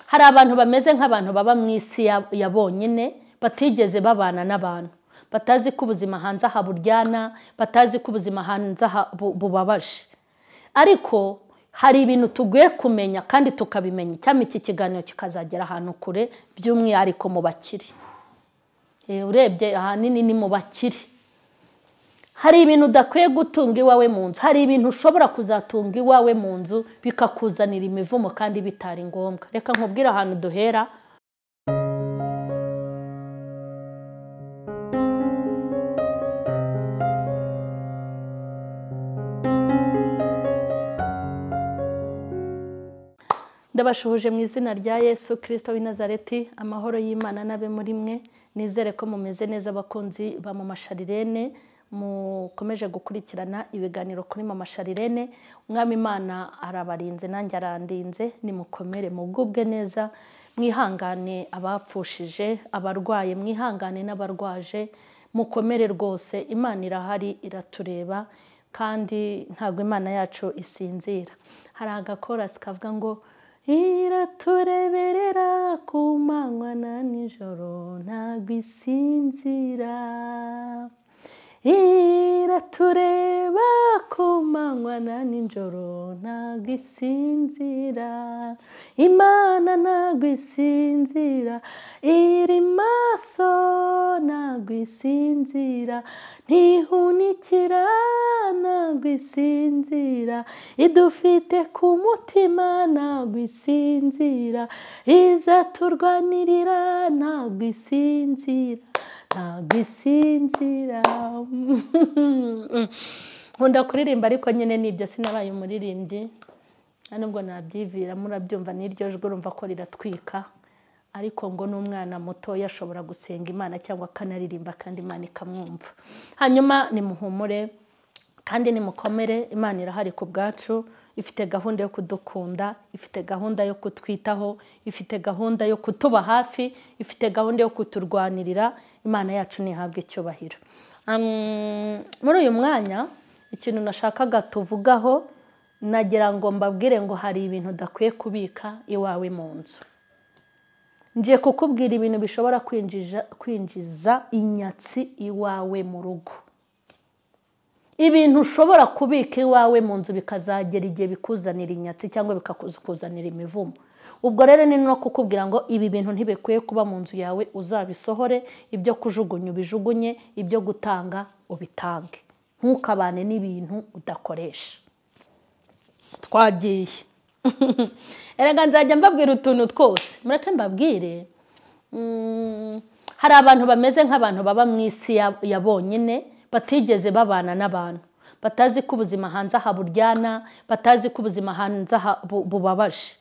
Hari abantu bameze nk'abantu baba mu isi ya bonyine, batigeze babana n'abantu, batazi ko ubuzima hanze aha buryana, batazi ko ubuzima hanze aha bubabaje. Ariko hari ibintu tugiye kumenya kandi tukabimenya, cyangwa iki kiganiro kikazagera ahantu kure, by'umwihariko mu bakire. Urebye ahanini ni mu bakire. Hari ibintu udakwiye gutunga iwawe mu nzu, hari ibintu ushobora kuzatunga iwawe mu nzu bikakuzanira imivumo kandi bitari ngombwa. Reka nkubwire ahantu duhera. Ndabashuhuje mu izina rya Yesu Kristo w'i Nazareti, amahoro y'Imana n'abe muri mwe. Nizere ko mumeze neza abakunzi ba Mama Charlene, mukomeje gukurikirana ibiganiro kuri Mama Charlene. Umwami Imana arabarinze nanjye arandinze, nimukomere mugubwe neza, mwihangane abapfushije, abarwaye mwihangane n'abarwaje, mukomere rwose. Imana irahari iratureba kandi ntabwo Imana yacu isinzira. Hari agakorasi kavuga ngo iratureberera ku manywa na nijoro ntabwo isinzira, iratureba ku manywa na nijoro ntabwo isinzira, Imana ntabwo isinzira, iri maso ntabwo isinzira, ntihunikira ntabwo isinzira, idufite ku mutima ntabwo isinzira, izaturwanirira ntabwo isinzira, ntabwo isinzira. Nkunda kuririmba ariko nyine nibyo, sinabaye umuririmbyi nubwo nabyivira, murabyumva n'iryo jwi urumva ko riratwika. Ariko ngo n'umwana muto yashobora gusenga Imana cyangwa akanaririmba kandi Imana ikamwumva. Hanyuma nimuhumure kandi nimukomere, Imana irahari ku bwacu, ifite gahunda yo kudukunda, ifite gahunda yo kutwitaho, ifite gahunda yo kutuba hafi, ifite gahunda yo kuturwanirira. Imana yacu ntihabwe icyubahiro. Muri uyu mwanya ikintu nashakaga tuvugaho, nagira ngo mbabwire ngo hari ibintu udakwiye kubika iwawe mu nzu. Ngiye kukubwira ibintu bishobora kwinjiza inyatsi iwawe mu rugo. Ibintu ushobora kubika iwawe mu nzu bikazagera igihe bikuzanira inyatsi cyangwa bikakuzanira imivumo. Ubwo rero ni no kukubwira ngo ibi bintu ntibikwiye kuba mu nzu yawe, uzabisohore, ibyo kujugunya ubijugunye, ibyo gutanga ubitange. Ntukabane n'ibintu udakoresha. Twagiye. Erega nzajya mbabwira utuntu twose. Mureke mbabwire. Hari abantu bameze nk'abantu baba mu isi ya bonyine, batigeze babana n'abantu, batazi ko ubuzima hanze aha buryana, batazi ko ubuzima hanze aha bubabaje.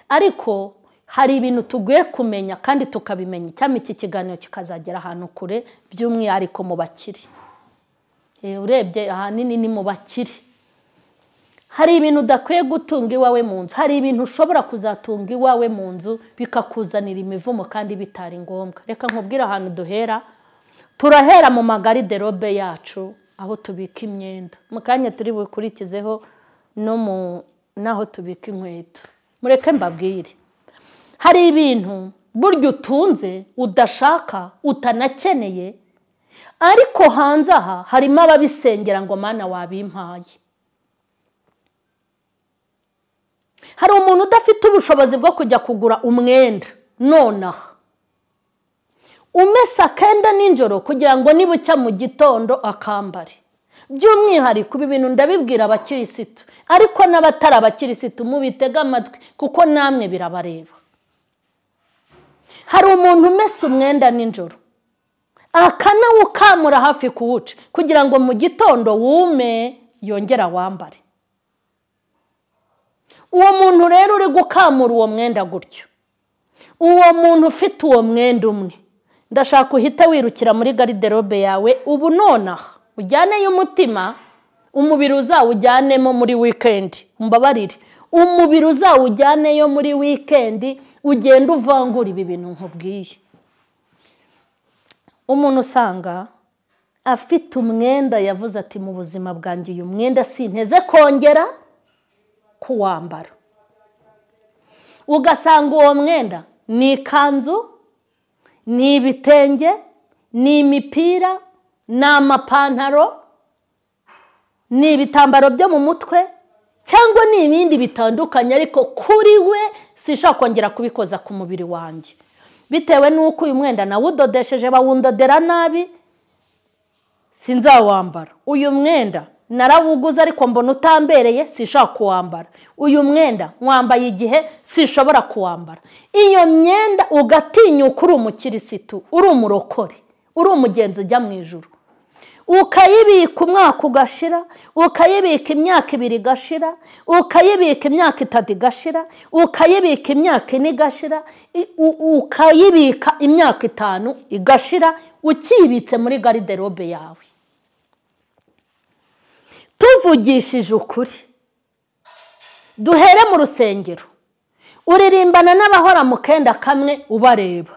Ariko hari ibintu tugiye kumenya kandi tukabimenya, cyangwa iki kiganiro kikazagera ahantu kure, by'umwihariko mu bakire. Urebye ahanini ni mu bakire. Hari ibintu udakwiye gutunga iwawe mu nzu, hari ibintu ushobora kuzatunga iwawe mu nzu bikakuzanira imivumo kandi bitari ngombwa. Reka nkubwire ahantu duhera. Turahera mu magariderobe yacu, aho tubika imyenda. Mu kanya turi bukurikizeho no mu naho tubika inkweto. Mureke mbabwire, hari ibintu burya utunze udashaka utanakeneye, ariko hanze aha harimo ababisengera ngo Mana wabimpaye. Hari umuntu udafite ubushobozi bwo kujya kugura umwenda nonaha, umesa akenda nijoro kugira ngo nibucya mu gitondo akambare. By'umwihariko ibi bintu ndabibwira abakirisitu, ariko n'abatari abakirisitu mubitega amatwi kuko namwe birabareba. Hari umuntu umesa umwenda nijoro akanawukamura hafi kuwuca kugira ngo mu gitondo wume yongera wambare. Uwo muntu rero uri gukamura uwo mwenda gutyo, uwo muntu ufite uwo mwenda umwe, ndashaka uhita wirukira muri gariderobe yawe ubu nonaha, ujyaneyo umutima, umubiri uzawujyanemo muri weekend, umbabarire, umubiri uzawujyaneyo muri weekend, ugenda uvangura ibi bintu nkubwiye. Umuntu usanga afite umwenda yavuze ati mu buzima bwanjye uyu mwenda sinteze kongera kuwambara. Ugasanga uwo mwenda ni ikanzu, ni ibitenge, ni imipira, ni amapantaro, ni ibitambaro byo mu mutwe, cyangwa ni ibindi bitandukanye, ariko kuri we sinshaka kongera kubikoza ku mubiri wanjye. Bitewe n'uko uyu mwenda nawudodesheje bawundodera nabi, sinzawambara. Uyu mwenda narawuguze ariko mbona utambereye, sinshaka kuwambara. Uyu mwenda mwambaye igihe, sinshobora kuwambara. Iyo myenda ugatinyuka uri umukirisitu, uri umurokore, uri umugenzi ujya mu ijuru, ukayibika umwaka ugashira, ukayibika imyaka 2 igashira, ukayibika imyaka 3 igashira, ukayibika imyaka 4 igashira, ukayibika imyaka 5 igashira, ukibitse muri garderobe yawe. Tuvugishije ukuri, duhere mu rusengero, uririmbana n'abahora mu kenda kamwe ubareba,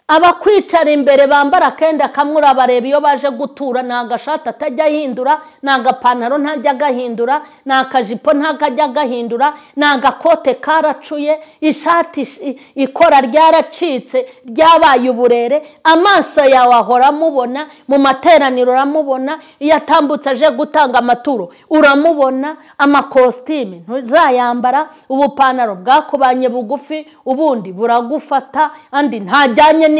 abakwicara imbere bambara akenda kamwe urabareba iyo baje gutura, ni agashati atajya ahindura, ni agapantaro ntajya agahindura, ni akajipo ntakajya agahindura, ni agakote karacuye, ishati ikora ryaracitse ryabaye uburere. Amaso yawe ahora amubona, mu materaniro uramubona, iyo atambutse aje gutanga amaturo uramubona. Amakositime ntuzayambara, ubupantaro bwakubanye bugufi, ubundi buragufata, andi ntajyanye n'igihe.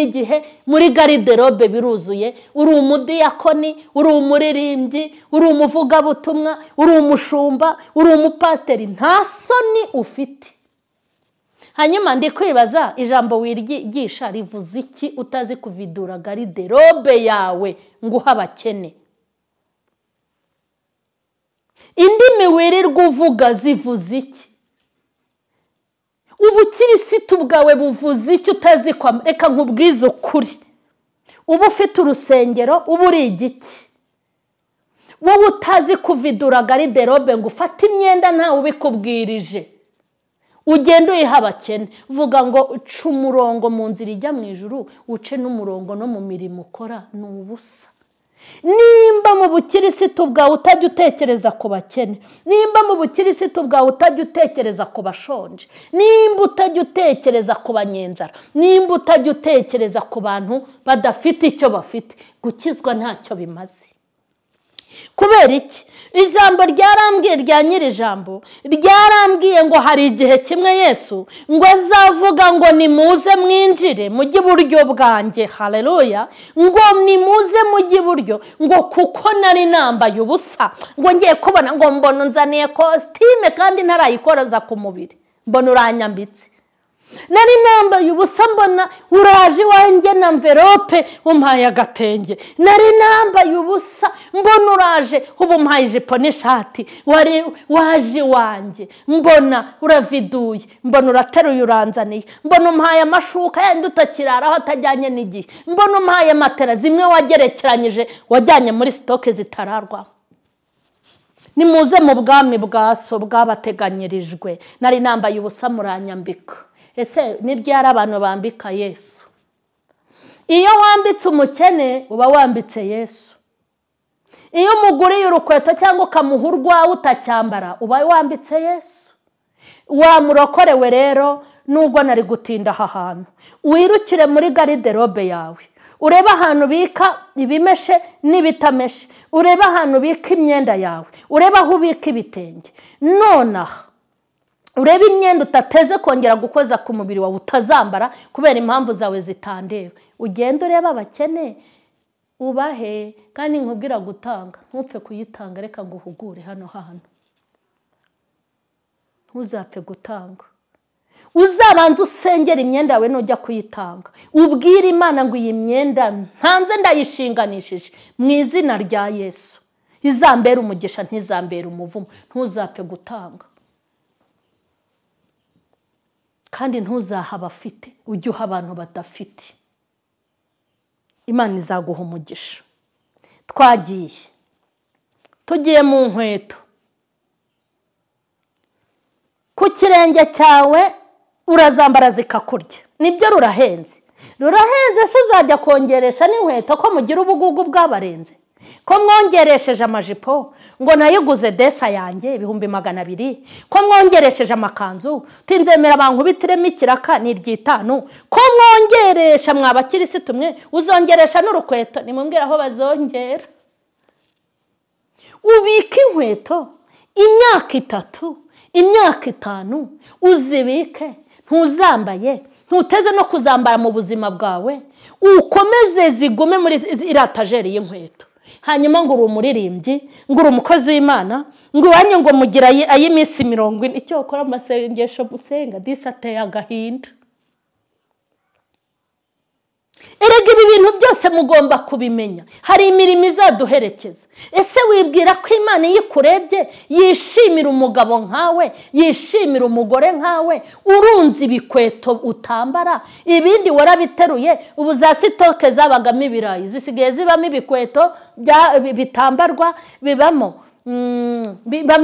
Muri garderobe biruzuye. Uri umudiyakoni, uri umuririmbyi, uri umuvugabutumwa, uri umushumba, uri umupasiteri, nta soni ufite. Hanyuma ndi kwibaza, ijambo wigisha rivuze iki utazi kuvidura garderobe yawe ngo uhe abakene? Indimi wirirwa uvuga zivuze iki? Ubukirisitu bwawe buvuze icyo utazi kwa? Reka nkubwize ukuri, uba ufite urusengero, uba uri igiti, wowe utazi kuvidura garderobe ngo ufate imyenda ntawe ubikubwirije, ugenda uyiha abakene. Vuga ngo uca umurongo mu nzira ijya mu ijuru, uce n'umurongo no mu mirimo ukora, ni ubusa. Nimba mu bukirisitu bwawe utajya utekereza ku bakene, nimba mu bukirisitu bwawe utajya utekereza ku bashonje, nimba utajya utekereza ku banyenzara, nimba utajya utekereza ku bantu badafite icyo bafite, gukizwa ntacyo bimaze. Kubera iki? Ijambo ryarambwiye, rya nyiri ijambo ryarambwiye ngo hari igihe kimwe Yesu ngo azavuga ngo nimuze mwinjire mujye iburyo bwanjye, haleluya, ngo nimuze mujye iburyo, ngo kuko nari nambaye ubusa, ngo ngiye kubona ngo mbona nzaniye kositime kandi ntarayikoroza ku mubiri, mbona uranyambitse. Nari nambaye ubusa mbona uraje iwanjye na mverope umpaye agatenge. Nari nambaye ubusa mbona uraje ubu umpaye ijipo n'ishati, wari waje iwanjye mbona uraviduye, mbona urateruye uranzaniye, mbona umpaye amashuka yandi utakiraraho atajyanye n'igihe, mbona umpaye matera zimwe wagerekeranyije wajyanye muri sitoke zitararwa. Nimuze mu bwami bwa so bwabateganyirijwe. Nari nambaye ubusa muranyambika. Ese ni ryari abantu bambika Yesu? Iyo wambitse umukene uba wambitse Yesu. Iyo umuguriye urukweto cyangwa ukamuha urwawe utacyambara uba wambitse Yesu. Wamurokorewe rero, nubwo nari gutinda aha hantu, wirukire muri garderobe yawe, urebe ahantu ubika ibimeshe n'ibitameshe, urebe ahantu ubika imyenda yawe, urebe aho ubika ibitenge. Nonaha urebe imyenda utateze kongera gukoza ku mubiri wawe utazambara kubera impamvu zawe zitandeba. Ugende urebe abakene ubahe, kandi nkubwira gutanga ntupfe kuyitanga, reka nguhugure hano hantu. Ntuzapfe gutanga. Uzabanza usengera imyenda yawe nujya kuyitanga, ubwire Imana ngo iyi myenda ntanze ndayishinganishije mu izina rya Yesu, izambere umugisha ntizambere umuvumo. Ntuzapfe gutanga. Kandi ntuzaha abafite, ujye uha abantu badafite. Imana izaguha umugisha. Twagiye tugiye mu nkweto. Ku kirenge cyawe urazambara zikakurya, nibyo rurahenze. Rurahenze se uzajya kongeresha n'inkweto ko mugira ubugugu bwabarenze? Ko mwongeresheje amajipo, Ngo nayiguze desa yanjye 200,000, ko mwongeresheje amakanzu, tinzemera abantu bitiremo ikiraka ni 5, ko mwongeresha mwabakirisitu mwe, uzongeresha n'urukweto, nimumbwira aho bazongera. Ubika inkweto imyaka 3, imyaka 5, uzibike, ntuzambaye, ntuteze no kuzambara mu buzima bwawe, ukomeze zigume muri iratajeri y'inkweto. Hanyuma ngo uri umuririmbyi, ngo uri umukozi w'Imana, ngo iwanyu ngo mugira ay'iminsi 40, icyo ukora amasengesho musenga disi ateye agahinda. Erega ibi bintu byose mugomba kubimenya. Hari imirimo izaduherekeza. Ese wibwira ko Imana iyo ikurebye yishimira umugabo nkawe, yishimira umugore nkawe, urunze ibikweto utambara, ibindi warabiteruye? Ubu za sitoke zabagamo ibirayi zisigaye zibamo ibikweto bitambarwa, bibamo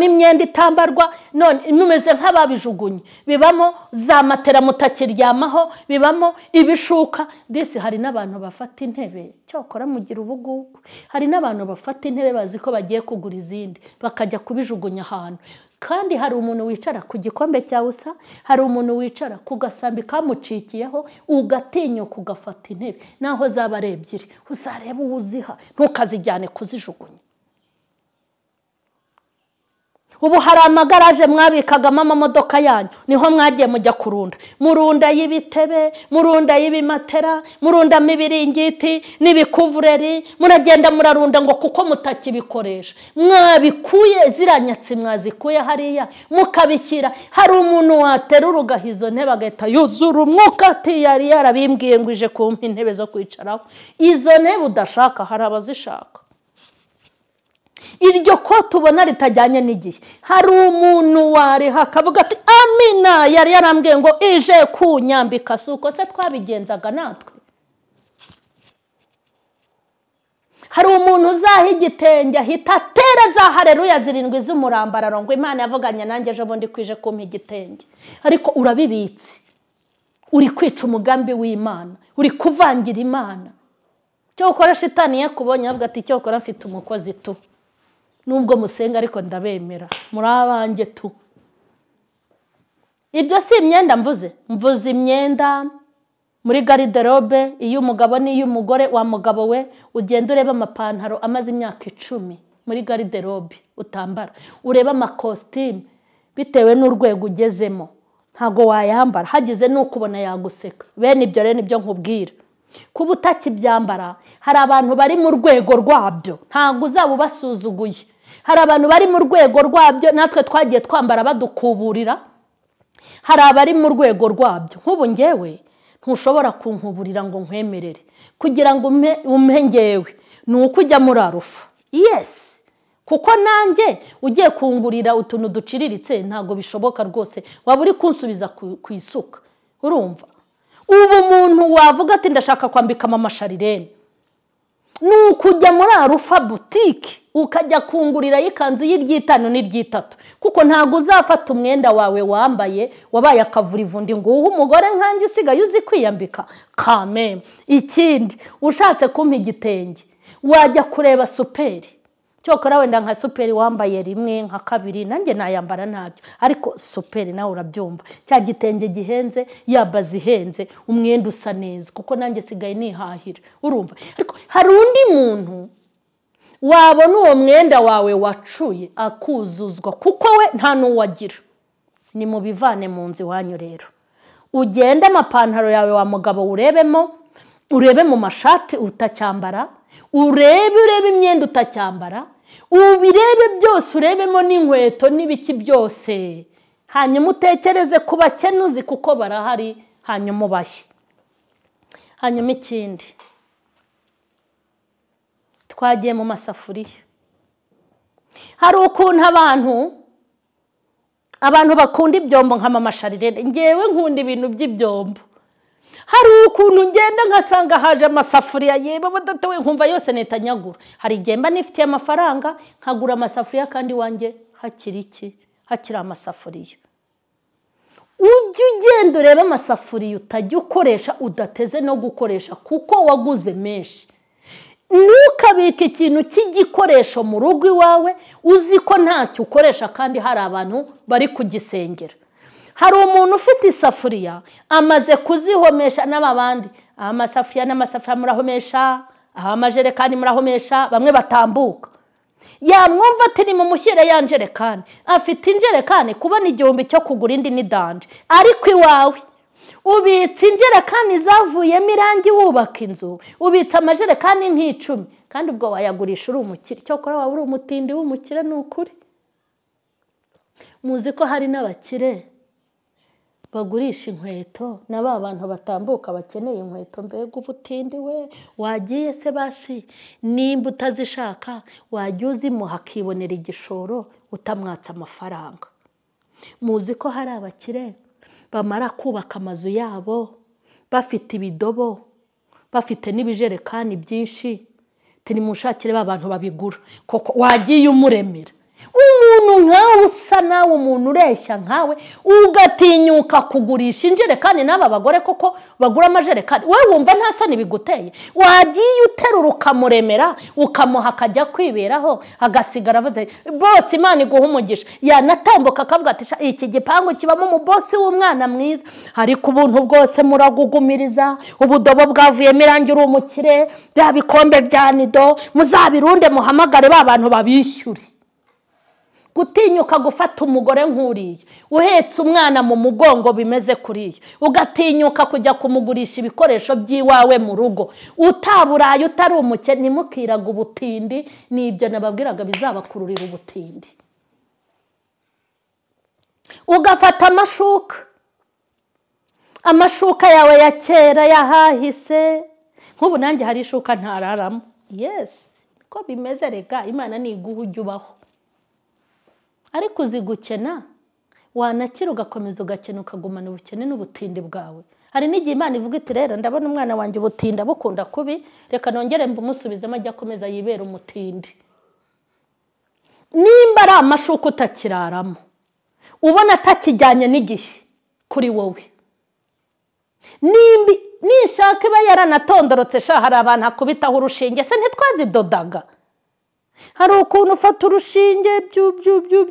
imyenda itambarwa, none mumeze nk'ababijugunye, bibamo za matera mutakiryamaho, bibamo ibishuka. Disi hari n'abantu bafata intebe, cyokora mugira ubugugu, hari n'abantu bafata intebe bazi ko bagiye kugura izindi bakajya kubijugunya ahantu. Kandi hari umuntu wicara ku gikombe cya usa, hari umuntu wicara ku gasambi kamucikiyeho, ugatinyuka ugafata intebe naho zaba ari 2, uzareba uwuziha, ntukazijyane kuzijugunya. Ubu hari amagaraje mwabikagamo amamodoka yanyu, niho mwagiye mujya kurunda, murunda y'ibitebe, murunda y'ibimatera, murundamo ibiringiti n'ibikuvureri, muragenda murarunda ngo kuko mutakibikoresha. Mwabikuye ziranyatsi, mwazikuye hariya mukabishyira. Hari umuntu waterura ugaha izo ntebe agahita yuzura umwuka ati yari yarabimbwiye ngo ije kumpa intebe zo kwicaraho. Izo ntebe udashaka hari abazishaka. Iryo ko tubona ritajyanye n'igihe, hari umuntu wariha akavuga ati amina, yari yarambwiye ngo ije kunyambika. Si uko se twabigenzaga natwe? Hari umuntu uzaha igitenge ahita atera za haleluya 7 z'umurambararo ngo Imana yavuganye nanjye ejo bundi kwije kumpa igitenge. Ariko urabibitse, uri kwica umugambi w'Imana, uri kuvangira Imana. Cyo ukora shitani yakubonye avuga ati cyo ukora mfite umukozi tu, nubwo musenga ariko ndabemera, muri abanjye tu. Ibyo si imyenda mvuze, mvuze imyenda muri garderobe iy'umugabo n'iy'umugore. Wa mugabo we ugenda ureba amapantaro amaze imyaka 10 muri garderobe utambara, ureba amakositimu bitewe n'urwego ugezemo ntago wayambara, hagize n'ukubona yaguseka. Bene ibyo rero nibyo nkubwira, kuba utakibyambara. Hari abantu bari mu rwego rwabyo, ntabwo uzaba ubasuzuguye. Hari abantu bari mu rwego rwabyo, natwe twagiye twambara badukuburira. Hari abari mu rwego rwabyo, nk'ubu ngewe ntushobora kunkuburira ngo nkwemerere, kugira ngo umpe ngewe ni uko ujya muri arufa. Yes, kuko nanjye ugiye kungurira utuntu duciriritse ntabwo bishoboka rwose, waba uri kunsubiza ku isuka. Urumva ubu umuntu wavuga ati ndashaka kwambika mama Sharirene, ni ukujya muri arufa butike ukajya kungurira ikanzu y'5 n'3, kuko ntabwo uzafata umwenda wawe wambaye wabaye akavurivundi ngo uhe umugore nkanjye usigaye uzi kwiyambika kameme. Ikindi, ushatse kumpa igitenge wajya kureba superi, cyokora wenda nka superi wambaye 1 nka 2 nanjye nayambara ntacyo, ariko superi nawe urabyumva, cya gitenge gihenze, yaba zihenze, umwenda usa neza, kuko nanjye sigaye nihahira. Urumva? Ariko hari undi muntu wabona uwo mwenda wawe wacuye akuzuzwa, kuko we nta n'uwagira. Ni mubivane mu nzu iwanyu rero, ugende amapantaro yawe wa mugabo urebemo, urebe mu mashati utacyambara, urebe imyenda utacyambara, ubirebe byose, urebemo n'inkweto n'ibiki byose, hanyuma utekereze ku bakenuzi kuko barahari, hanyuma ubahe. Hanyuma ikindi, twagiye mu masafuriya. Hari ukuntu abantu bakunda ibyombo nka mama Sharirene, ngewe nkunda ibintu by'ibyombo. Hari ukuntu ngenda nkasanga haje amasafuriya, yeba badatowe, nkumva yose netanyagura. Hari igihe mba nifitiye amafaranga nkagura amasafuriya, kandi wanjye hakiri iki, hakiri amasafuriya. Ujye ugenda urebe amasafuriya utajya ukoresha, udateze no gukoresha kuko waguze menshi. Ntukabike ikintu cy'igikoresho mu rugo iwawe uzi ko ntacyo ukoresha kandi hari abantu bari kugisengera. Hari umuntu ufite isafuriya amaze kuzihomesha n'ababandi, amasafuriya n'amasafuriya murahomesha, amajerekani murahomesha, bamwe batambuka. Yamwumva ati nimumushyire ya njerekani, afite injerekani kubona 1000 cyo kugura indi ni danje. Ariko iwawe ubitse injerekani zavuyemo irangi wubaka inzu, ubitse amajerekani nk'icumi, kandi ubwo wayagurisha uri umukire. Cyokora waba uri umutindi w'umukire ni ukuri. Muzi ko hari n'abakire bagurisha inkweto, na ba bantu batambuka bakeneye inkweto. Mbega ubutindi we! Wagiye se basi nimba utazishaka wajya uzimuha akibonera igishoro utamwatsa amafaranga. Muzi ko hari abakire bamara kubaka amazu yabo bafite ibidobo, bafite n'ibijerekani byinshi, tinimushakire ba bantu babigura. Koko wagiye umuremera umuntu nkawe usa nawe, umuntu ureshya nkawe, ugatinyuka kugurisha injerekani n'aba bagore koko bagura amajerekani, wowe wumva nta soni biguteye? Wagiye uterura ukamuremera ukamuha akajya kwiberaho, agasigara avuze bose Imana iguha umugisha. Yanatambuka akavuga ati iki gipangu kibamo umubosi w'umwana mwiza. Ariko ubuntu bwose muragugumiriza, ubudobo bwavuyemo irangi uri umukire, bya bikombe bya nido muzabirunde muhamagare ba bantu babishyure. Gutinyuka gufata umugore nk'uriya uhetse umwana mu mugongo bimeze kuriya, ugatinyuka kujya kumugurisha ibikoresho by'iwawe mu rugo, utaburaye utari umukene, ntimukiraga ubutindi. Nibyo nababwiraga bizabakururira ubutindi. Ugafata amashuka, amashuka yawe ya kera yahahise. Nk'ubu nanjye hari ishuka ntararamo. Yes, ko bimeze rega, Imana niguha ujya ubaho. Ariko uzi gukena, wanakira ugakomeza ugakena, ukagumana ubukene n'ubutindi bwawe. Hari n'igihe Imana ivuga iti rero ndabona umwana wanjye ubutinda bukunda kubi, reka nongere mbumusubizemo ajya akomeza yibera umutindi. Nimba ari amashuka utakiraramo, ubona atakijyanye n'igihe kuri wowe, nimba nishaka iba yaranatondorotse sha, hari abantu akubitaho urushinge, se ntitwazidodaga? Hari ukuntu ufata urushinge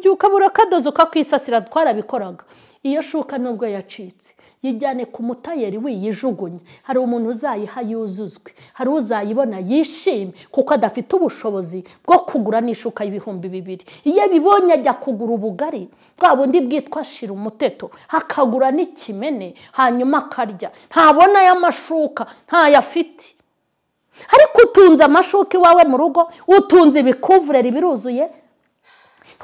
byu ukabura akadozo ukakwisasira, twarabikoraga. Iyo shuka nubwo yacitse yijyane ku mutayeri wiyijugunye. Hari umuntu uzayiha yuzuzwe, hari uzayibona yishime kuko adafite ubushobozi bwo kugura n'ishuka y'2000. Iyo abibonye ajya kugura ubugari bwa bundi bwitwa shira umuteto, akagura n'ikimene, hanyuma akarya. Ntabona y'amashuka, ntayafite. Ariko utunze amashuka iwawe mu rugo, utunze ibikuvureri biruzuye,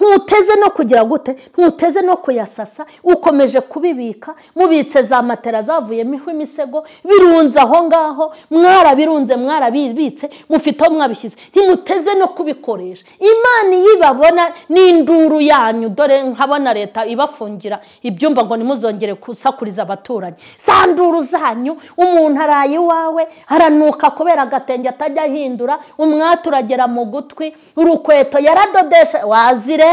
ntuteze no kugira gute, ntuteze no kuyasasa, ukomeje kubibika, mubitse za matera zavuyemo imisego, birunze aho ngaho, mwarabirunze mwarabibitse, mufite aho mwabishyize, ntimuteze no kubikoresha. Imana iyo ibabona n'induru yanyu, dore nkabona leta ibafungira ibyumba ngo nimuzongere kusakuriza abaturanyi. Za nduru zanyu, umuntu araye iwawe aranuka kubera agatenge atajya ahindura, umwati uragera mu gutwi, urukweto yaradodesha, wazirebye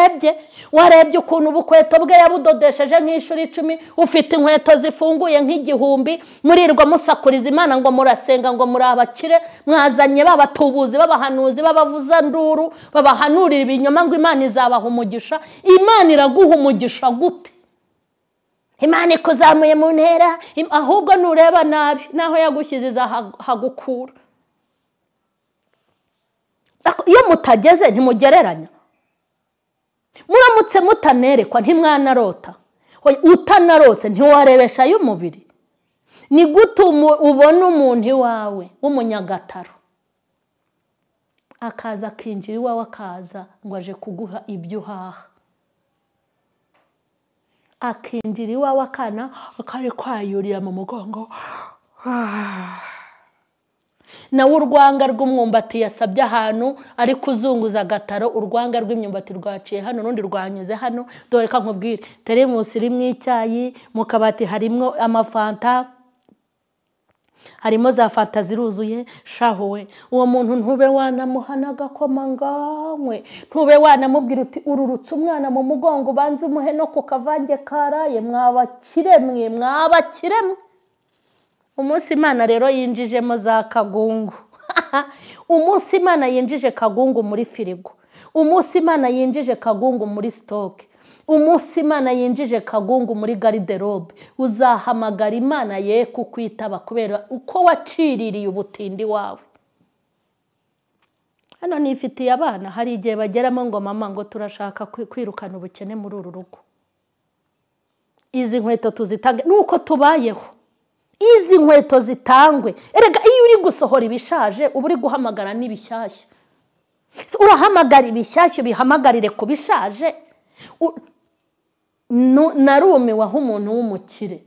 warebye ukuntu ubukweto bwe yabudodesheje nk'inshuro 10, ufite inkweto zifunguye nk'igihumbi, murirwa musakuriza Imana ngo murasenga ngo muri abakire, mwazanye babatubuzi babahanuzi babavuza nduru babahanurira ibinyoma ngo Imana izabaha umugisha. Imana iraguha umugisha gute? Imana ikuzamuye mu ntera, ahubwo nureba nabi naho yagushyize izahagukura. Iyo mutageze ntimugereranya. Muramutse mutanerekwa ntimwanarota. Utanarose ntiwarebesha y'umubiri. Ni gute ubona umuntu iwawe w'umunyagataro akaza akinjira iwawe, akaza ngo aje kuguha ibyo uhaha, akinjira iwawe akana akari kwayurira mu mugongo, nawe urwanga rw'umwumbati yasabye ahantu ari kuzunguza agataro, urwanga rw'imyumbati rwaciye hano n'undi rwanyuze hano. Dore ka nkubwire, teremusi irimo icyayi, mu kabati harimo amafanta, harimo za fanta ziruzuye. Shahuwe uwo muntu ntube wanamuha n'agakoma nganywe, ntube wanamubwira uti ururutse umwana mu mugongo ubanze umuhe no ku kavange karaye. Mwabakiremwe, mwabakiremwe. Umunsi Imana rero yinjijemo za kagungu Umunsi Imana yinjije kagungu muri firigo, umunsi Imana yinjije kagungu muri sitoke, umunsi Imana yinjije kagungu muri gariderobe, uzahamagara Imana ye kukwitaba kubera uko waciririye ubutindi wawe. Hano nifitiye abana, hari igihe bageramo ngo mama ngo turashaka kwirukana ubukene muri uru rugo, izi nkweto tuzitange nuko tubayeho, izi nkweto zitangwe. Erega iyo uri gusohora ibishaje uba uri guhamagara n'ibishyashya. Urahamagara ibishyashya ubihamagarire ku bishaje. Narumiwe aho umuntu w'umukire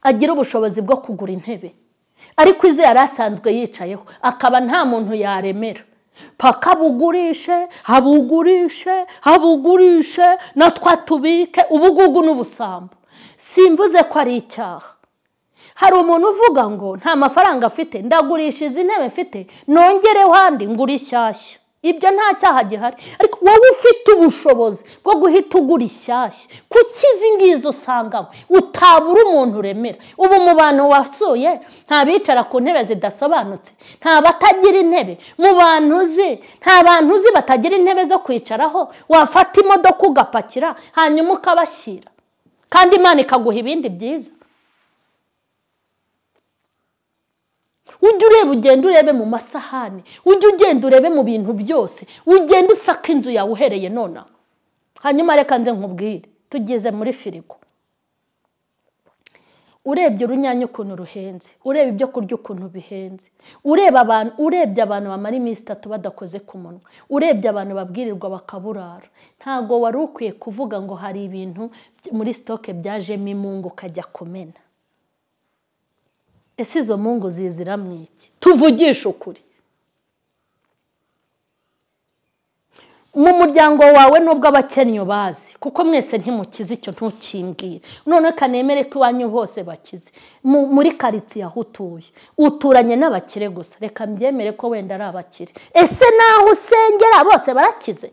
agira ubushobozi bwo kugura intebe, ariko izo yari asanzwe yicayeho akaba nta muntu yaremera, paka bugurishe abugurishe abugurishe natwa tubike ubugugu n'ubusambo. Simvuze ko ari icyaha. Hari umuntu uvuga ngo nta mafaranga afite, ndagurisha izi ntebe mfite nongereho andi ngura ishyashya. Ibyo nta cyaha gihari, ariko wowe ufite ubushobozi bwo guhita ugura ishyashya, kuki izi ngizo usangaho utabura umuntu uremera? Ubu mu bantu wasuye nta bicara ku ntebe zidasobanutse, nta batagira intebe mu bantu uzi, nta bantu uzi batagira intebe zo kwicaraho. Wafata imodoka ugapakira hanyuma ukabashyira, kandi Imana ikaguha ibindi byiza. Ujye ureba, ugenda urebe mu masahani, ujye ugenda urebe mu bintu byose, ugenda usaka inzu yawe uhereye nona. Hanyuma reka nze nkubwire, tugeze muri firigo, urebye urunyanya ukuntu ruhenze, ureba ibyo kurya ukuntu bihenze, ureba abantu, urebye abantu bamara iminsi 3 badakoze ku munwa, urebye abantu babwirirwa bakaburara, ntago wari ukwiye kuvuga ngo hari ibintu muri sitoke byajemo imungu ukajya kumena. Ese izo mungu zizira mwiki? Tuvugishe ukuri. Mu muryango wawe nubwo abakennye bazi, kuko mwese ntimukize icyo ntukimbwire. None kanemere ko iwanyu bose bakize. Muri karitsiye aho utuye, uturanye n'abakire gusa, reka mbyemere ko wenda ari abakire. Ese naho usengera bose barakize?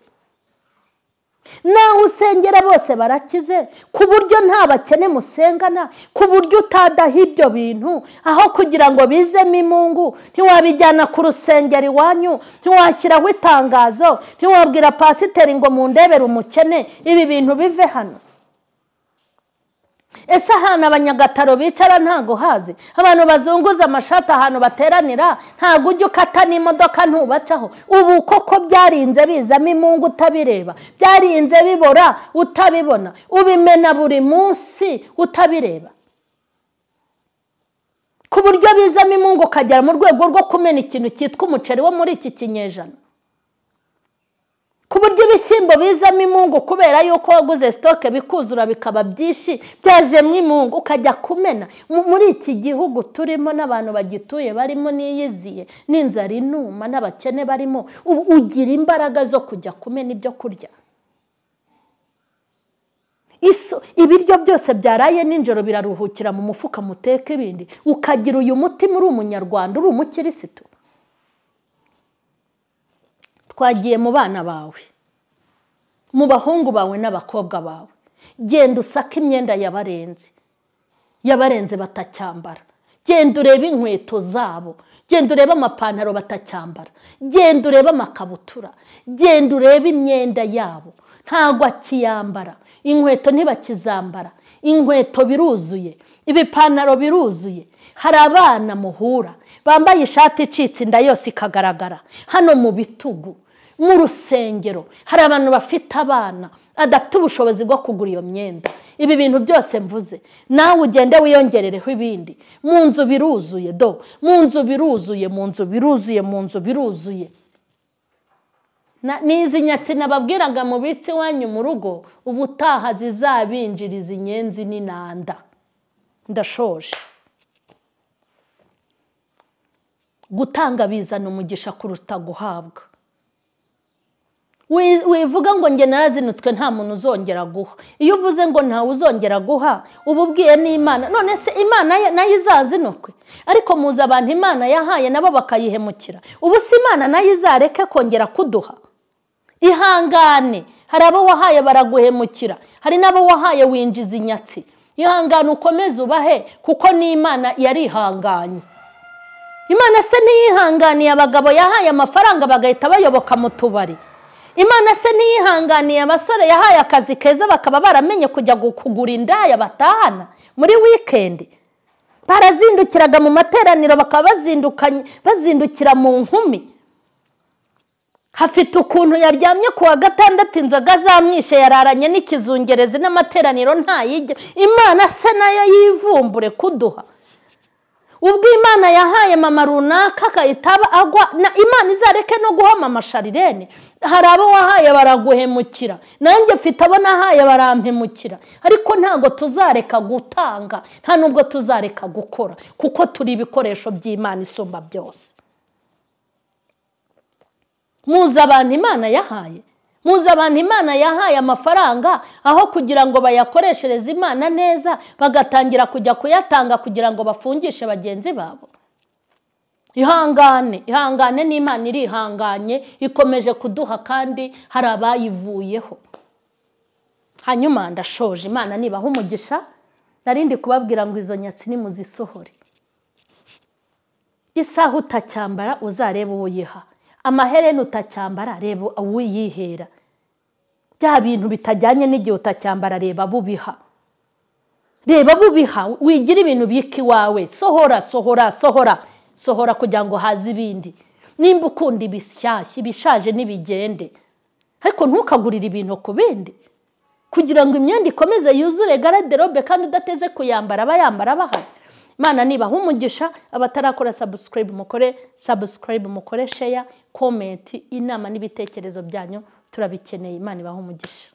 Naho usengera bose barakize, ku buryo nta bakene musengana, ku buryo utadaha ibyo bintu aho kugira ngo bizemo imungu, ntiwabijyana ku rusengero iwanyu, ntiwashyiraho itangazo, ntiwabwira pasiteri ngo mundebere umukene, ibi bintu bive hano. Ese ahantu abanyagataro bicara ntago hazi, abantu bazunguza amashati ahantu bateranira, ntago ujya ukata n'imodoka ntubacaho. Ubu koko byarinze bizamo imungu utabireba, byarinze bibora utabibona, ubimena buri munsi utabireba, ku buryo bizamo imungu ukagera mu rwego rwo kumena ikintu cyitwa umuceri wo muri iki kinyejana, ku buryo ibishyimbo bizamo imungu kubera yuko waguze sitoke bikuzura bikaba byinshi, byajemo imungu ukajya kumena. Muri iki gihugu turimo n'abantu bagituye barimo n'iyiziye n'inzara inuma n'abakene barimo, ugira imbaraga zo kujya kumena ibyo kurya. Ibiryo byose byaraye nijoro biraruhukira mu mufuka muteka ibindi, ukagira uyu mutima uri umunyarwanda, uri umukirisitu. Twagiye mu bana bawe, mu bahungu bawe n'abakobwa bawe, genda usake imyenda yabarenze, yabarenze batacyambara, genda urebe inkweto zabo, genda urebe amapantaro batacyambara, genda urebe amakabutura, genda urebe imyenda yabo, ntago akiyambara, inkweto ntibakizambara, inkweto biruzuye, ibipantaro biruzuye. Hari abana muhura bambaye ishati icitse inda yose ikagaragara hano mu bitugu, mu rusengero hari abantu bafite abana adafite ubushobozi bwo kugura iyo myenda. Ibi bintu byose mvuze, nawe ugende wiyongerereho ibindi. Mu nzu biruzuye do, mu nzu biruzuye, mu nzu biruzuye, mu nzu biruzuye. N'izi nyatsi nababwiraga mubitsi wanyu mu rugo, ubutaha zizabinjiriza inyenzi n'inanda. Ndashoje. Gutanga bizana umugisha kuruta guhabwa. Wivuga ngo nge narazinutswe nta muntu uzongera guha. Iyo uvuze ngo ntawe uzongera guha, uba ubwiye n'Imana. None se Imana nayo izazinukwe? Ariko muzi abantu Imana yahaye nabo bakayihemukira. Ubu se Imana nayo izareke kongera kuduha? Ihangane, hari abo wahaye baraguhemukira, hari n'abo wahaye winjiza inyatsi. Ihangane ukomeze ubahe, kuko n'Imana yarihanganye. Imana se ntiyihanganiye abagabo yahaye amafaranga bagahita bayoboka mu tubari. Imana se ntiyihanganiye abasore yahaye akazi keza bakaba baramenye kujya kugura indaya batahana muri weekend. Barazindukiraga mu materaniro bakaba bazindukira mu nkumi. Hafite ukuntu yaryamye ku wa gatandatu inzoga zamwishe, yararanye n'ikizungerezi n'amateraniro ntayijya. Imana se nayo yivumbure kuduha. Ubwo Imana yahaye mama runaka akahita agwa, na Imana izareke no guha mama Sharirene. Hari abo wahaye baraguhemukira, nanjye mfite abo nahaye barampemukira, ariko ntago tuzareka gutanga, nta nubwo tuzareka gukora, kuko turi ibikoresho by'Imana isumba byose. Muzi abantu Imana yahaye, muzi abantu Imana yahaye amafaranga, aho kugira ngo bayakoreshereze Imana neza, bagatangira kujya kuyatanga kugira ngo bafungishe bagenzi babo. Ihangane, ihangane, n'Imana irihanganye, ikomeje kuduha kandi hari abayivuyeho. Hanyuma ndashoje, Imana nibaha umugisha, narindi kubabwira ngo izo nyatsi nimuzisohore. Isaha utacyambara uzareba uwo uyiha, amaherena utacyambara reba uwiyihera, bya bintu bitajyanye n'igihe utacyambara reba bubiha, reba bubiha, wigira ibintu bika iwawe. Sohora, sohora, sohora, sohora kugira ngo haze ibindi. Nimba ukunda ibishyashya, ibishaje n'ibigende, ariko ntukagurire ibintu ku bindi kugira ngo imyenda ikomeze yuzure garderobe kandi udateze kuyambara, abayambara bahari. Imana nibaha umugisha. Abatarakora subscribe mukore subscribe, mukore share, comment, inama n'ibitekerezo byanyu turabikeneye. Imana ibaha umugisha.